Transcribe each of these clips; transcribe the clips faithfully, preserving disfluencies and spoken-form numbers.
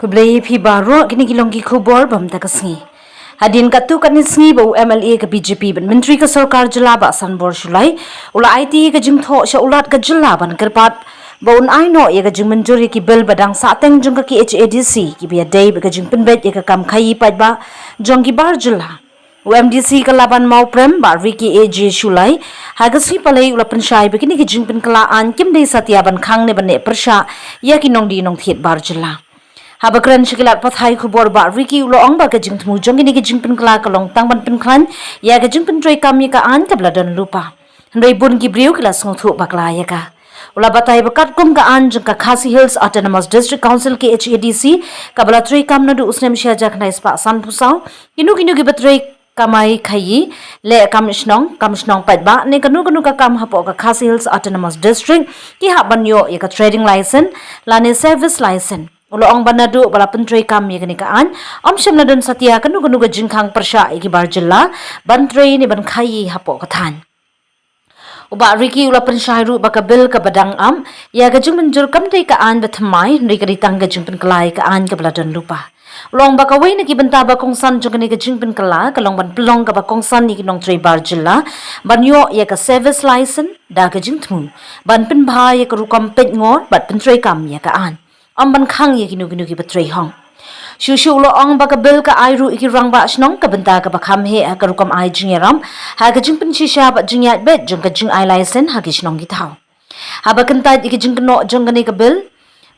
Khublei phi baroh, kine ki long ki khubor ba mynta ka sngi. Hadien katto katne sngi ba u M L A ka B J P bad Myntri ka Sorkar Jylla Bah Sanbor Shullai u la aiti ka jingthoh sha u Lat ka jylla ban kyrpad ba un ai noh ïa ka jingmynjur ïa ki bill ba dang sahteng jong ka K H A D C kiba ïadei bad ka jingpynbeit ïa ka kam khaii paidbah jong ki bar jylla. U M D C ka Laban Mawprem Bah Ricky A J Shullai ha ka sngi Palei u la pynshai ba kine ki jingpynkylla aiñ kim dei satia ban khang ne ban neh pyrshah ïa ki nongdie nongthied bar jylla. Haba kren sha ki lad pathai khubor Bah Ricky u la ong ba ka jingthmu jong kine ki jingpynkylla ka long tang ban pynkhlaiñ ïa ka jingpyntreikam ïa ka aiñ kaba la don lypa. Hynrei bun ki briew ki la sngewthuh bakla ïa ka. U la batai ba katkum ka aiñ jong ka Khasi Hills Autonomous District Council, K H A D C, kaba la treikam naduh u snem shi hajar khyndai spah sanphew saw, kino kino kiba trei kamai khaii, leh kam shnong, kam shnong paidbah ne kano kano ka kam hapoh ka Khasi Hills Autonomous District, ki hap ban ïoh ïa ka trading license lane service license. U la ong ba naduh ba la pyntreikam ïa kane ka aiñ, ym shym la don satia kano kano ka jingkhang pyrshah ïa ki bar jylla ban trei ne ban khaii hapoh ka thaiñ. U Bah Ricky u la pynshai ruh ba ka bill kaba dang ap ïa ka jingmynjur kam dei ka aiñ ba thymmai, hynrei ka dei tang ka jingpynkylla ïa ka aiñ kaba la don lypa. U la ong ba kawei na ki bynta ba kongsan jong kane ka jingpynkylla ka long ban pynlong kaba kongsan ïa ki nongtrei bar jylla ban ïoh ïa ka service license da ka jingthmu ban pynbha ïa ka rukom peitngor bad pyntreikam ïa ka aiñ, ym ban khang ïa kino kino kiba trei hok. Shuh shuh u la ong ba ka bill ka ai ruh ïa ki rangbah shnong ka bynta kaba kham heh ha ka rukom ai jingïarap ha ka jingpynshisha bad jingïaid beit jong ka jingai license ha ki shnong ki thaw. Haba kyntait ïa ki jingkynnoh jong kane ka bill,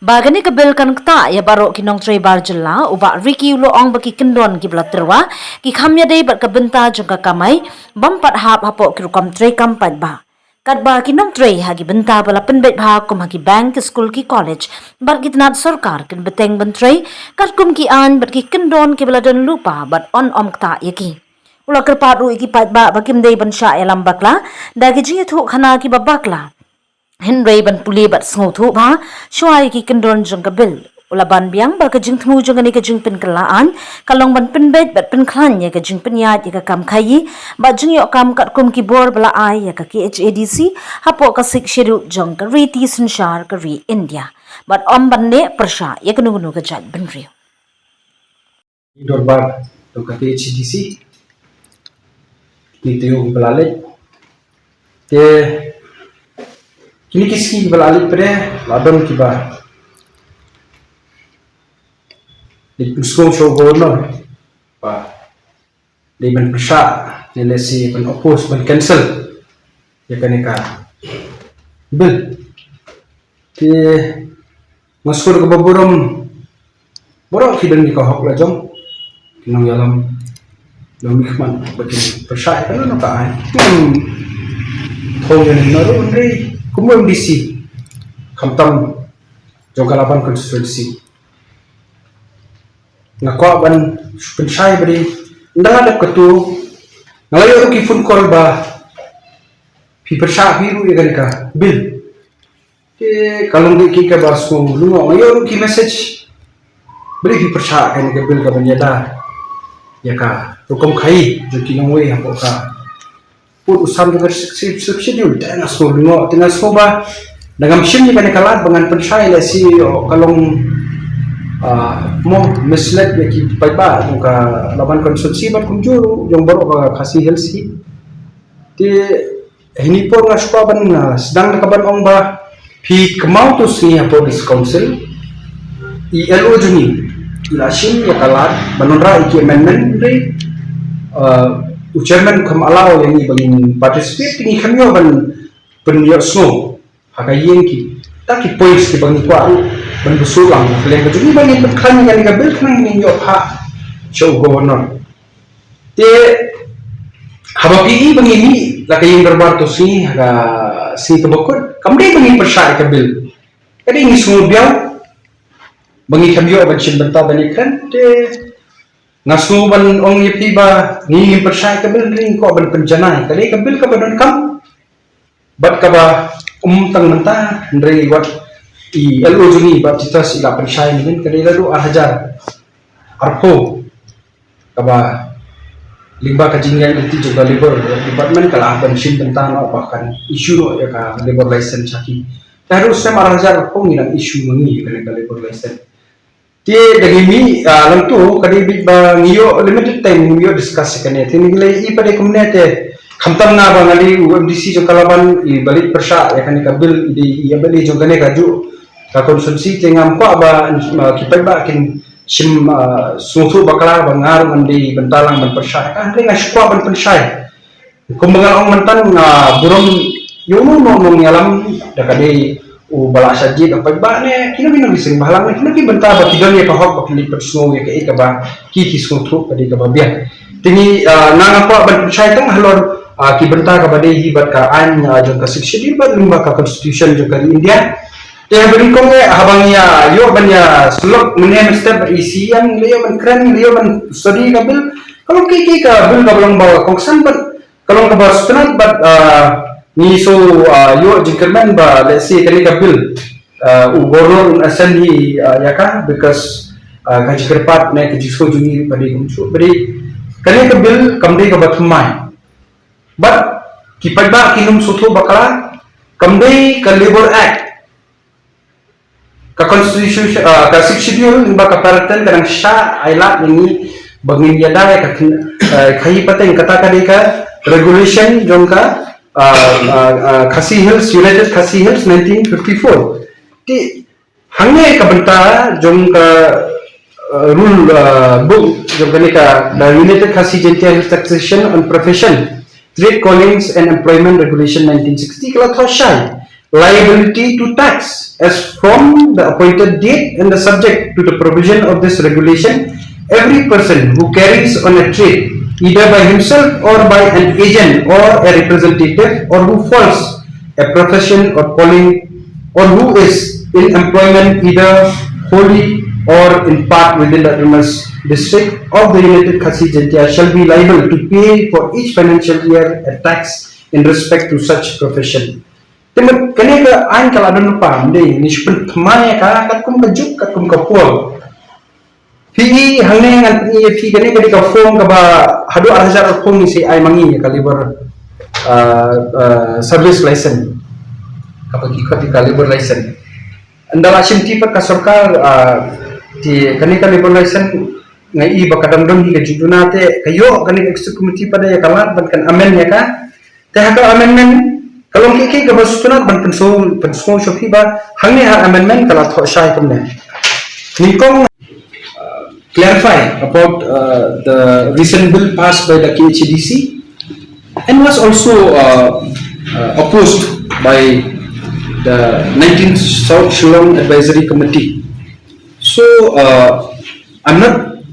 ba kane ka bill kan ktah ïa baroh ki nongtrei bar jylla, u Bah Ricky u la ong ba ki kyndon kiba la tyrwa ki kham ïadei bad ka bynta jong ka kamai bym pat hap hapoh ki rukom treikam paidbah. Katba ki nongtrei ha ki bynta ba la pynbeit bha kum ha ki bank, ki skul, ki college bad ki tnat sorkar kin bteng ban trei katkum ki aiñ bad ki kyndon kiba la don lypa bad yn ym ktah ïa ki. U la kyrpad ruh ïa ki paidbah ba kim dei ban shah ïalam bakla da ki jingïathuhkhana kiba bakla, hynrei ban pule bad sngewthuh bha shuwa ïa ki kyndon jong ka bill. U la ban biang ba ka jingthmu jong kane ka jingpynkylla aiñ ka long ban pynbeit bad pynkhlaiñ ïa ka jingpynïaid ïa ka kam khaii bad jingïoh kam katkum ki bor ba la ai ïa ka K H A D C hapoh ka Sixth Schedule jong ka riti synshar ka ri India, bad ym ban neh pyrshah ïa kano kano ka jaitbynriew. Dorbar jong ka K H A D C, kine ki taïew kiba la leit. Te kine ki sngi kiba la leit pat de la don kiba leit pynsngew sha u Governor ba dei ban pyrshah ne lehse ban oppose, ban cancel ïa kane ka bill. Te nga sngew da kaba burom baroh ki don ïa ka hok la jong ki nongïalam, nongmihkhmat ba kin pyrshah ïa kano kano ka aiñ. Kin thong ïa ngi na ruh, hynrei kum u M D C khamtam jong ka Laban constituency, nga kwah ban pynshai ba dei ynda nga dep katu, nga la ïoh ruh ki phone call ba phi pyrshah phi ruh ïa kane ka bill. Te ka long dei ki kaba sngew lyngngoh, nga ïoh ruh ki message ba dei phi pyrshah kane ka bill kaban ïada ïa ka rukom khaii jong ki nongwei hapoh ka pud u sam jong ka Sixth Schedule. Te nga sngew lyngngoh, te nga sngew ba da ngam shim ïa kane ka lad ba ngan pynshai lehse ka long, ah, mo misled ïa ki paidbah jong ka Laban constituency bad kumjuh jong baroh ka Khasi Hills hi. Te hynrei por nga shu kwah ban, ah, sdang da kaban ong ba phi kynmaw to sngi hapoh District Council i L O jong ngi i la shim ïa ka lad ban wanrah ïa ki amendment, hynrei, ah, u chairman u kham allow ïa ngi ba ngin participate, te ngi kham ïoh ban pynïohsngew ha ka ïing kita ki points kiba ngi kwah ruh ban bsuh lang ha ka liang ka jong ngi ba ngin pynkhlaiñ ïa kane ka bill khnang ngin ïoh phah sha u Governor. Te haba phi i ba ngi mih la ka ïing dorbar to sngi ha ka sngi kaba kut, kam dei ba ngi pyrshah ïa ka bill, ka dei ngi sngew biang ba ngi kham ïoh ban shim bynta ban ïakren. Te nga sngew ban ong ïa phi ba ngi ngim pyrshah ïa ka bill, ngi kwah ban pynjanai ka dei ka bill kaba donkam bad kaba um tang mynta, hynrei wat i L O jong ngi Bah Titus i la pynshai mynnin ka dei naduh ar hajar arphew, kaba lyngba ka jingïaid lynti jong ka Labour Department ka la ban shim bynta noh ba kan issue noh ïa ka labour license ha ki. Te haduh snem ar hajar arphew ngi dang issue ma ngi ïa ka labour license. Te da ngi mih, ah, lang tu, ka dei bit ba ngi ïoh limited time ngi ïoh discuss ïa kane. Te ngi lei i pat de kumne te, khamtam nga ba nga dei u M D C jong ka Laban, i ba leit pyrshah ïa kane ka bill, i dei i M L A jong kane ka juh ka constituency, te ngam kwah ba, ah, ki paidbah kin shim, ah, sngewthuh bakla ba nga ruh ngan dei bynta lang ban pyrshah ïa ka. Hynrei nga shu kwah ban pynshai. Kumba nga la ong mynta, nga burom ïa uno uno uno u nongïalam, da ka dei u ba la shah jied, u paidbah ne kino kino ki seng bhalang ne kino ki bynta ba ki don ïa ka hok ba ki leit pynsngew ïa kaei kaba ki, ki sngewthuh ka dei kaba biang. Te ngi, ah, nga nga kwah ban pynshai tang halor, ah, ki bynta kaba dei hi bad ka aiñ, ah, jong ka Sixth Schedule bad lyngba ka Constitution jong ka ri India. Te haba nyngkong eh, haba ngi ïa ïoh ban ïa sylok mynne mynstep bad i C M, ngi la ïoh ban kren, ngi la ïoh ban study ka bill. Ka long kiei kiei ka bill kaba long ba kongsan bad ka long kaba sngewtynnat bad, ah, ngi shu, ah, ïoh jingkyrmen ba, let's say, kane ka bill, ah, u Governor un assent hi, ah, ïa ka, because, ah, ka jingkyrpad ne ka jingsngew jong ngi ba dei kumjuh, ba dei kane ka bill kam dei kaba thymmai. Bad ki paidbah kin ym sngewthuh bakla, kam dei ka Labour Act. Ka Constitution, ah, ka Sixth Schedule lyngba ka Para ten ka dang shah ailad ïa ngi ba ngin ïada ïa ka kyn-, ah, khaii pateng, kata ka dei ka regulation jong ka, ah, ah, ah, Khasi Hills, United Khasi Hills nineteen fifty-four. Te hangne ka bynta jong ka, ah, rule, ah, book jong kane ka, the United Khasi Jaintia Hills Taxation on Profession, Trade Callings and Employment Regulation nineteen sixty, ka la thoh shai: liability to tax as from the appointed date and the subject to the provision of this regulation, every person who carries on a trade, either by himself or by an agent or a representative, or who falls a profession or calling, or who is in employment either wholly or in part within the Autonomous District of the United Khasi Jaintia, shall be liable to pay for each financial year a tax in respect to such profession. Te mynta kane ka aiñ ka la don lypa, mynta ngi shu pynthymmai ïa ka katkum ka juk, katkum ka por. Phi i hangne ngan pyni ïa phi, kane ka dei ka form kaba haduh ar hajar arphew ngi sa ai ma ngi ïa ka labour, ah, ah, service license, kaba ki khot ïa ka labour license. Ynda la shim ti pat ka sorkar, ah, te kane ka labour license nga i ba ka dang don hi ka jingduna, te ka ïoh kane ka executive committee pat ïa ka lad ban kan amend ïa ka. Te ha ka amendment ka long kiei kiei kaba sngewtynnat ban pynsngew, pynsngew sha phi ba hangne ha amendment ka la thoh shai kumne. Nyngkong, uh, clarify about, uh, the recent bill passed by the K H A D C and was also, uh, uh, opposed by the nineteenth South Shillong Advisory Committee. So, uh, I'm not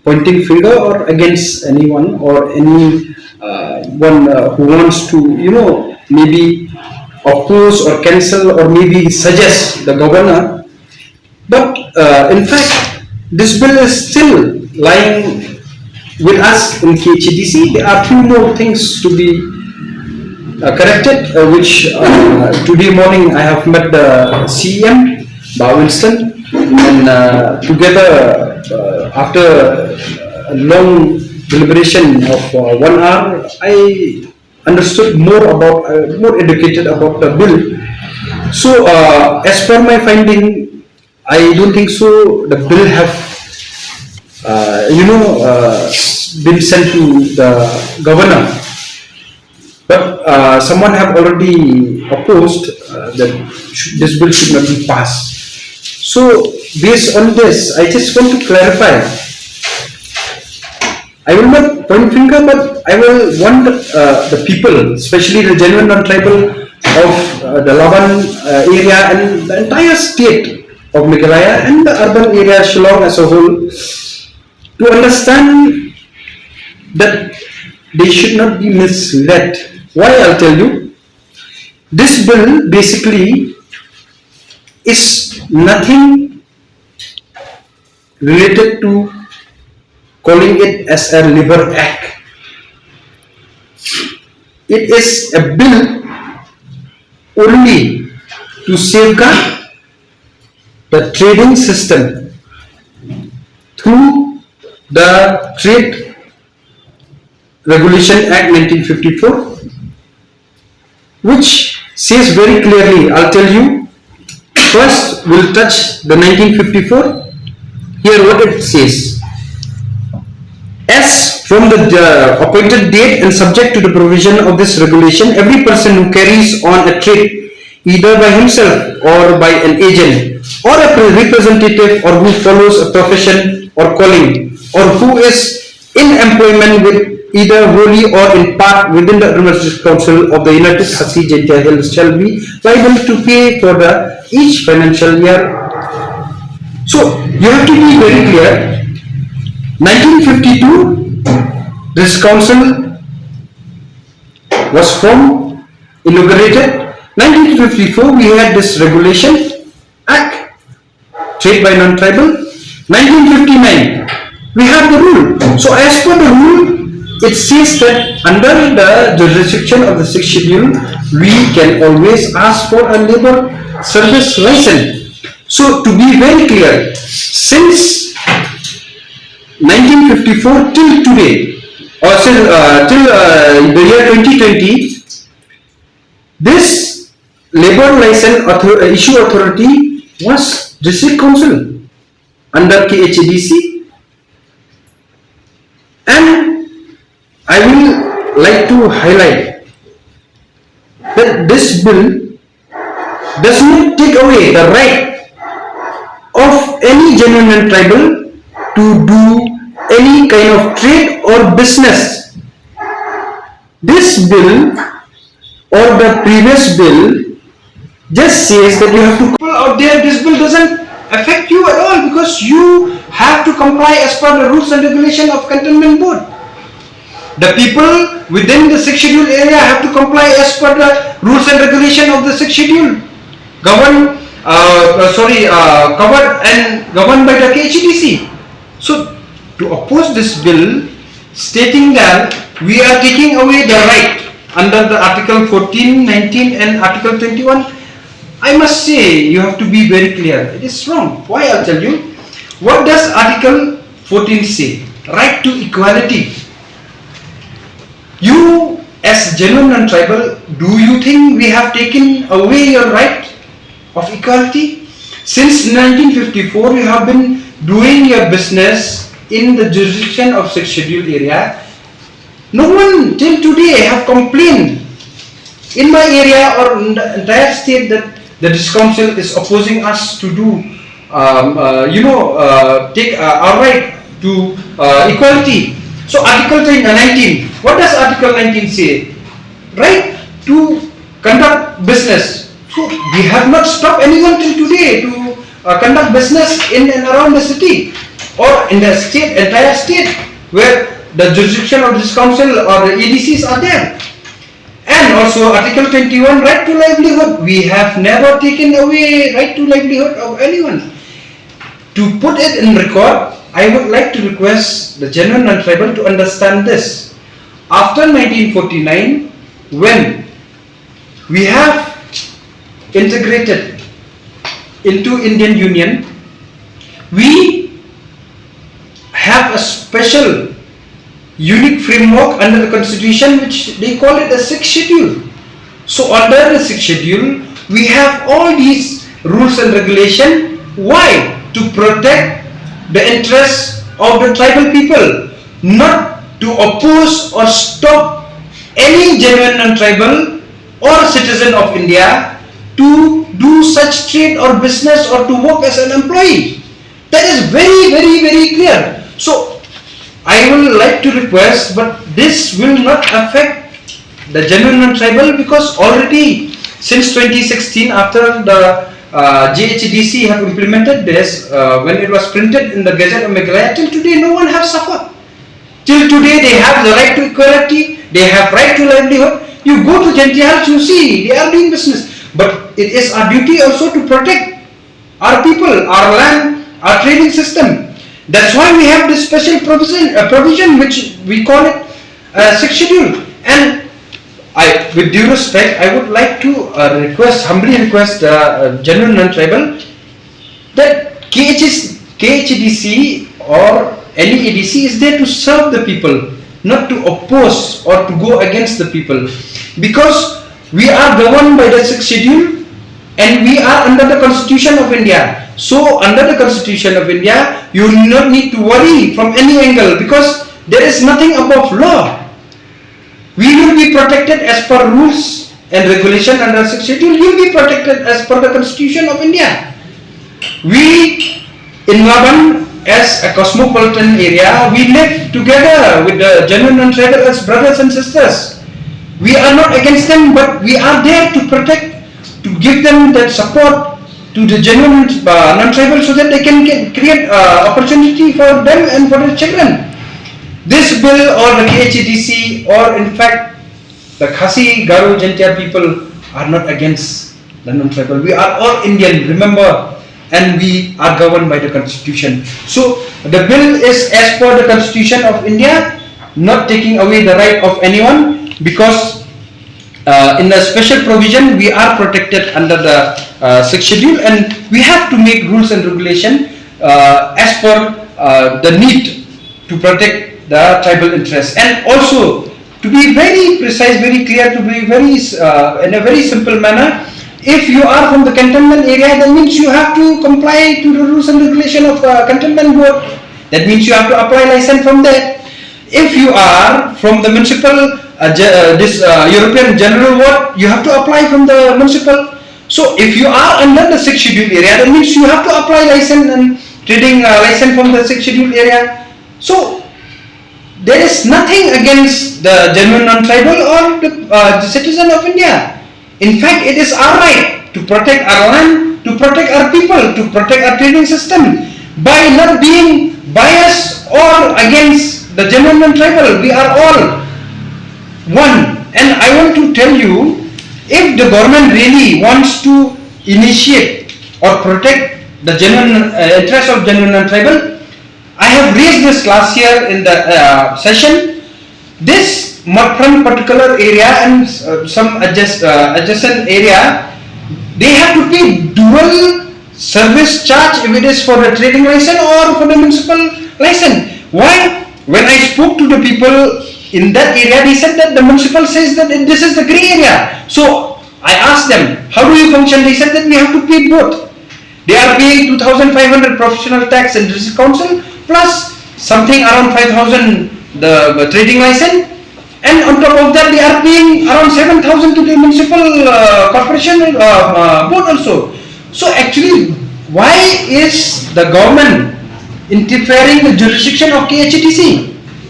pointing finger or against anyone or any, uh, one, uh, who wants to, you know, maybe oppose or cancel or maybe suggest the governor. But, uh, in fact, this bill is still lying with us in K H A D C. There are few more things to be, uh, corrected, uh, which, uh, today morning I have met the C E M, Bah Winston, and, uh, together, uh, after a long deliberation of, uh, one hour, I understood more about, uh, more educated about the bill. So, uh, as per my finding, I don't think so the bill have, uh, you know, uh, been sent to the governor. But, uh, someone have already opposed, uh, that sh-, this bill should not be passed. So, based on this, I just want to clarify. I will not point finger, but I will want, uh, the people, especially the genuine non-tribal of, uh, the Laban, uh, area and the entire state of Meghalaya and the urban area Shillong as a whole, to understand that they should not be misled. Why, I'll tell you. This bill basically is nothing related to calling it as a Labour Act. It is a bill only to safeguard the trading system through the Trade Regulation Act nineteen fifty-four, which says very clearly, I'll tell you, first we'll touch the nineteen fifty-four. Here what it says. As from the uh, appointed date and subject to the provision of this regulation, every person who carries on a trade either by himself or by an agent or a pre- representative or who follows a profession or calling or who is in employment with either wholly or in part within the Autonomous District Council of the United Khasi Jaintia Hills shall be liable to pay for the each financial year. So you have to be very clear. nineteen fifty-two, this council was formed, inaugurated. nineteen fifty-four, we had this regulation, Act, Trade by Non-Tribal. nineteen fifty-nine, we have the rule. So as per the rule, it says that under the jurisdiction of the Sixth Schedule, we can always ask for a labor service license. So to be very clear, since nineteen fifty-four till today, or till, uh, till uh, the year twenty twenty, this labor license author- uh, issue authority was District Council under K H A D C, and I will like to highlight that this bill does not take away the right of any genuine tribal to do any kind of trade or business. This bill or the previous bill just says that you have to people out there, this bill doesn't affect you at all because you have to comply as per the rules and regulation of Cantonment Board. The people within the Sixth Schedule area have to comply as per the rules and regulation of the Sixth Schedule, governed, uh, uh, sorry, uh, covered and governed by the K H A D C. So, to oppose this bill, stating that we are taking away the right under the Article fourteen, nineteen, and Article twenty-one, I must say you have to be very clear. It is wrong. Why? I'll tell you. What does Article fourteen say? Right to equality. You, as genuine non-tribal, do you think we have taken away your right of equality? Since nineteen fifty-four, you have been doing your business in the jurisdiction of Sixth Schedule area. No one till today have complained in my area or in the entire state that the District Council is opposing us to do, um, uh, you know, uh, take uh, our right to uh, equality. So Article nineteen, what does Article nineteen say? Right to conduct business. So we have not stopped anyone till today to uh, conduct business in and around the city or in the state, entire state, where the jurisdiction of this council or the A D Cs are there. And also Article twenty-one, right to livelihood. We have never taken away right to livelihood of anyone. To put it in record, I would like to request the genuine non-tribal to understand this. After nineteen forty-nine, when we have integrated into Indian Union, we have a special unique framework under the constitution which they call it the Sixth Schedule. So under the Sixth Schedule, we have all these rules and regulation. Why? To protect the interests of the tribal people, not to oppose or stop any genuine non-tribal or citizen of India to do such trade or business or to work as an employee. That is very, very, very clear. So I will like to request, but this will not affect the genuine non-tribal because already since twenty sixteen, after the uh, J H D C have implemented this, uh, when it was printed in the Gazette of Meghalaya, till today no one have suffered. Till today they have the right to equality, they have right to livelihood. You go to Jaintia Hills, you see they are doing business. But it is our duty also to protect our people, our land, our trading system. That's why we have this special provision, a provision which we call it uh, Sixth Schedule. And I, with due respect, I would like to uh, request, humbly request, uh, uh, genuine non-tribal, that K H S, K H D C or any A D C is there to serve the people, not to oppose or to go against the people. Because we are governed by the Sixth Schedule and we are under the Constitution of India. So, under the Constitution of India, You do not need to worry from any angle because there is nothing above law. We will be protected as per rules and regulation under Sixth Schedule. You will be protected as per the Constitution of India. We in Laban, as a cosmopolitan area, we live together with the genuine non-tribal as brothers and sisters. We are not against them, but we are there to protect, to give them that support to the genuine uh, non-tribal so that they can get, create uh, opportunity for them and for their children. This bill or the K H A D C or in fact the Khasi Garo Jaintia people are not against the non-tribal. We are all Indian, remember, and we are governed by the constitution. So the bill is as per the constitution of India, not taking away the right of anyone because uh, in the special provision we are protected under the uh, sixth schedule and we have to make rules and regulation uh, as per uh, the need to protect the tribal interests and also to be very precise, very clear, to be very uh, in a very simple manner. If you are from the cantonment area, that means you have to comply to the rules and regulation of uh, cantonment board. That means you have to apply license from there. If you are from the municipal, uh, ge- uh, this uh, European general ward, you have to apply from the municipal. So if you are under the sixth schedule area, that means you have to apply license and trading uh, license from the sixth schedule area. So there is nothing against the genuine non-tribal or the uh, citizen of India. In fact, it is our right to protect our land, to protect our people, to protect our trading system by not being biased or against the genuine non-tribal. We are all one. And I want to tell you, if the government really wants to initiate or protect the genuine uh, interest of genuine non-tribal, I have raised this last year in the uh, session. This Motphran particular area and uh, some adjust, uh, adjacent area, they have to pay dual service charge if it is for the trading license or for the municipal license. Why? When I spoke to the people in that area, they said that the municipal says that this is the grey area. So I asked them, how do you function? They said that we have to pay both. They are paying two thousand five hundred professional tax in district council plus something around five thousand the, the trading license, and on top of that they are paying around seven thousand to the municipal uh, corporation uh, uh, board also. So actually, why is the government interfering the jurisdiction of K H A D C?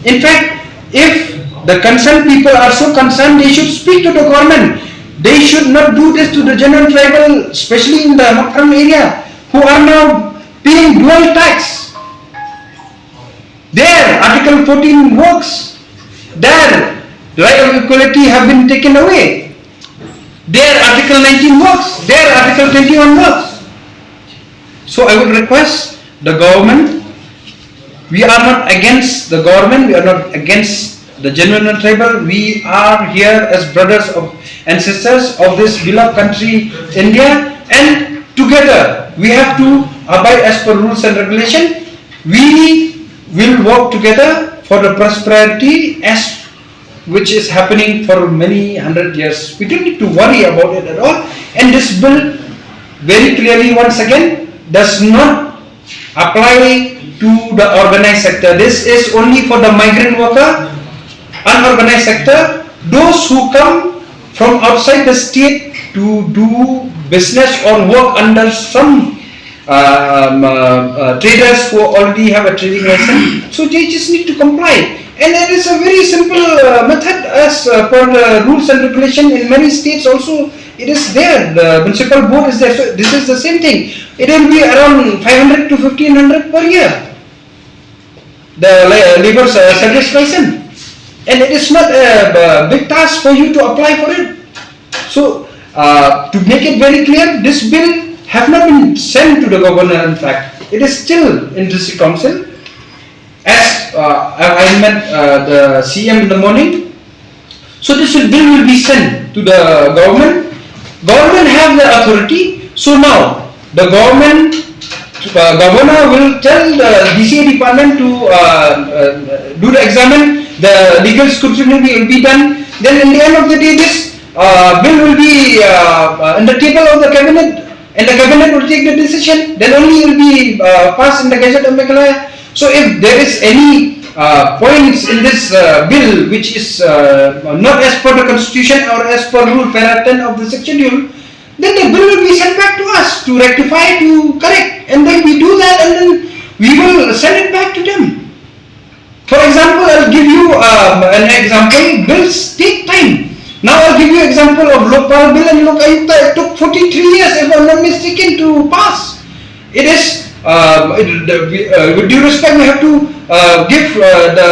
In fact, if the concerned people are so concerned, they should speak to the government. They should not do this to the general tribal, especially in the Motphran area, who are now paying dual tax. There, Article fourteen works. There, the right of equality have been taken away. There, Article nineteen works. There, Article twenty-one works. So I would request the government, we are not against the government, we are not against the genuine non-tribal. We are here as brothers of, and sisters of this beloved country, India, and together we have to abide as per rules and regulation. We will work together for the prosperity as which is happening for many hundred years. We don't need to worry about it at all. And this bill very clearly, once again, does not apply to the organized sector. This is only for the migrant worker, unorganized sector, those who come from outside the state to do business or work under some um, uh, uh, traders who already have a trading license. So they just need to comply. And it is a very simple uh, method as uh, per the rules and regulation in many states also. It is there. The municipal board is there. So this is the same thing. It will be around five hundred to fifteen hundred per year. The la- labor ser- service license. And it is not a uh, big task for you to apply for it. So, uh, to make it very clear, this bill have not been sent to the governor. In fact, it is still in district council. As uh, I I met uh, the C M in the morning, so this will, bill will be sent to the government. Government have the authority. So now the government uh, governor will tell the D C A department to uh, uh, do the examine. The legal scrutiny will be done. Then, in the end of the day, this uh, bill will be uh, uh, in the table of the cabinet. and the cabinet will take the decision. Then only it will be uh, passed in the Gazette of Meghalaya. So if there is any uh, points in this uh, bill which is uh, not as per the constitution or as per rule para ten of the sixth schedule, then the bill will be sent back to us to rectify, to correct, and then we do that, and then we will send it back to them. For example, I'll give you um, an example. Bills take time. Now I'll give you example of Lokpal Bill and Lokayukta. It took forty-three years, if I'm not mistaken, to pass. It is, um, it, the, we, uh, with due respect, we have to uh, give uh, the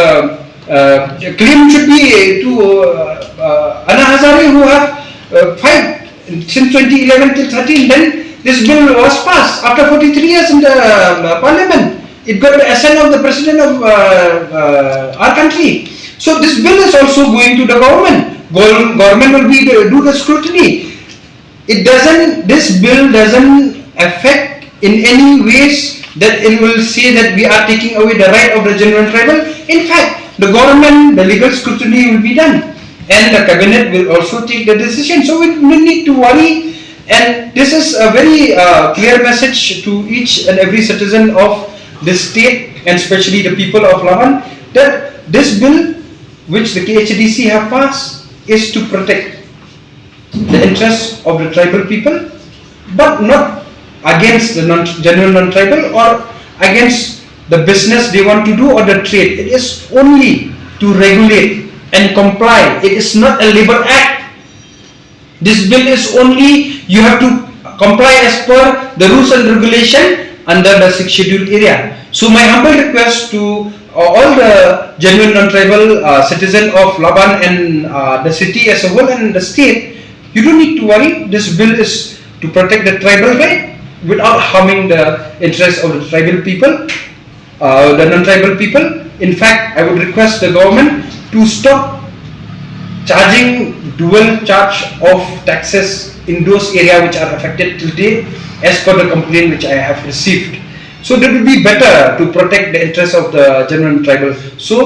uh, claim should be to uh, uh, Anna Hazare, who have uh, fight since twenty eleven till thirteen. Then this bill was passed after forty-three years in the uh, parliament. It got the assent of the president of uh, uh, our country. So this bill is also going to the government. Gov- government will be the, do the scrutiny. It doesn't. This bill doesn't affect in any ways that it will say that we are taking away the right of the genuine tribal. In fact, the government, the legal scrutiny will be done, and the cabinet will also take the decision. So we don't need to worry. And this is a very uh, clear message to each and every citizen of this state, and especially the people of Laban, that this bill which the K H A D C have passed is to protect the interests of the tribal people, but not against the non, general non-tribal or against the business they want to do or the trade. It is only to regulate and comply. It is not a labor act. This bill is only you have to comply as per the rules and regulation under the sixth schedule area. So my humble request to uh, all the genuine non-tribal uh, citizen of Laban and uh, the city as a whole and the state, you don't need to worry. This bill is to protect the tribal right without harming the interests of the tribal people, uh, the non-tribal people. In fact, I would request the government to stop charging dual charge of taxes in those areas which are affected today, as per the complaint which I have received. So that would be better to protect the interests of the general tribal. So